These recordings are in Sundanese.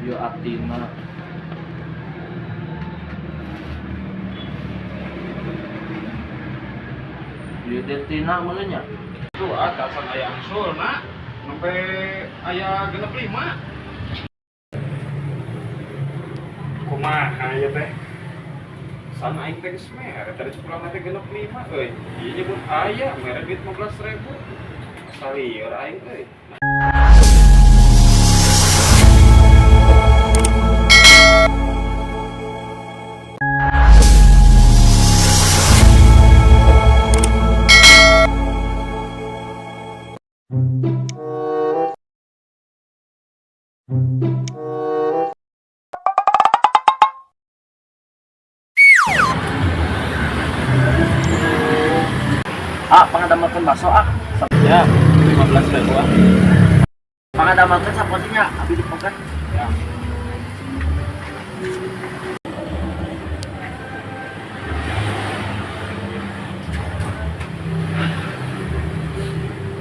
Ieu atina. Ieu teh tina meureun nya. Tuh, ah, tasan aya angsul na sampai aya 65. Kumaha ieu teh? San aing teh geus mere tadi pulang teh 65 euy. Ieu nyebut aya mere duit 15.000. Asa lieur aing euy. Ah, pangadamelkeun bakso ah. Ya, 15.000 ah. Pangadamelkeun saporsinya abi dipokeun. Ya.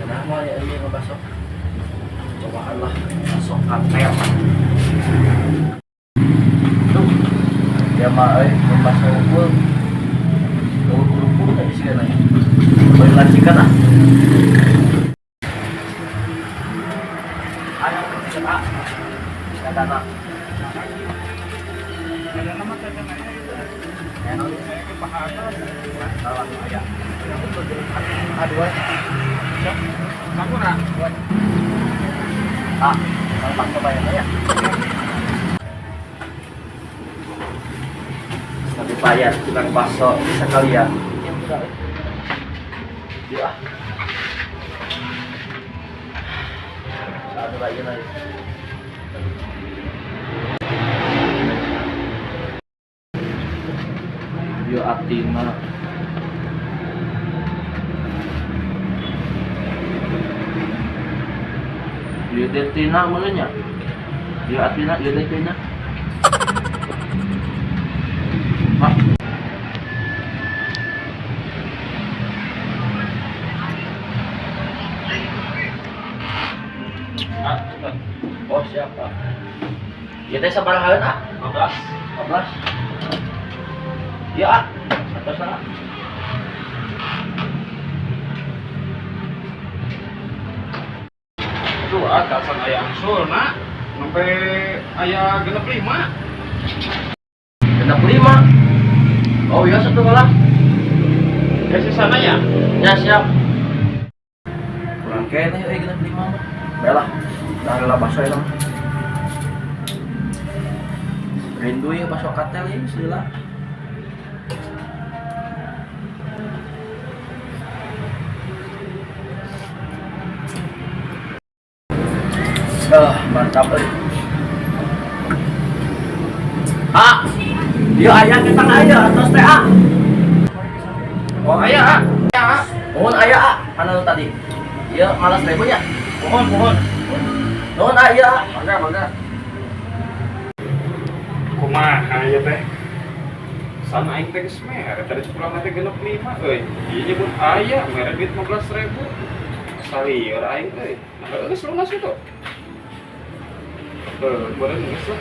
Kenapa ya ini ngebakso? Cobaan lah bakso katel. Tuh, dia mah euy ngebakso unggul. Kerupuk tadi sih nanya. Boleh lancikan ah. Ayo kecil ah. Kadana. Ada nama teh aya itu. Aya Saya ke pahatan. Nah, aya. Aduh. Sakura. Ah, kalau coba ya. Tapi bayar tukang bakso sekalian. Ya. Satu lagi lagi. Yo atina. Ieu teh tina meureun nya. Ieu atina, ieu teh tina. Ah. Ah, sudah. Oh, siap, Pak. Ieu teh sabaraha ah? 15. 15. Iya, ah. Satu setengah. Tuh, ah, tasan aya angsul na sampai aya 65. 65. Oh iya, satu malah. Ya sisana ya. Ya siap. Kurang kene euy 65 mah. Baiklah. Dah lah bakso ya mah. Rindu ya bakso katel ya sila. Ah, mantap euy. Ah, dia ayah kita aya atas teh ah. Oh, aya ah. Ya. Mohon ayah ah, mana lu tadi? Iya, malas ribu nya. Mohon, mohon. Nuhun ah, iya ah. Mangga, mangga. Kumaha ieu teh? San aing teh geus mere tadi pulang teh 65 euy. Ieu nyebut aya mere duit 15.000. Asa lieur aing euy. Nah, geus lunas itu. Heuh, beureun geus lah.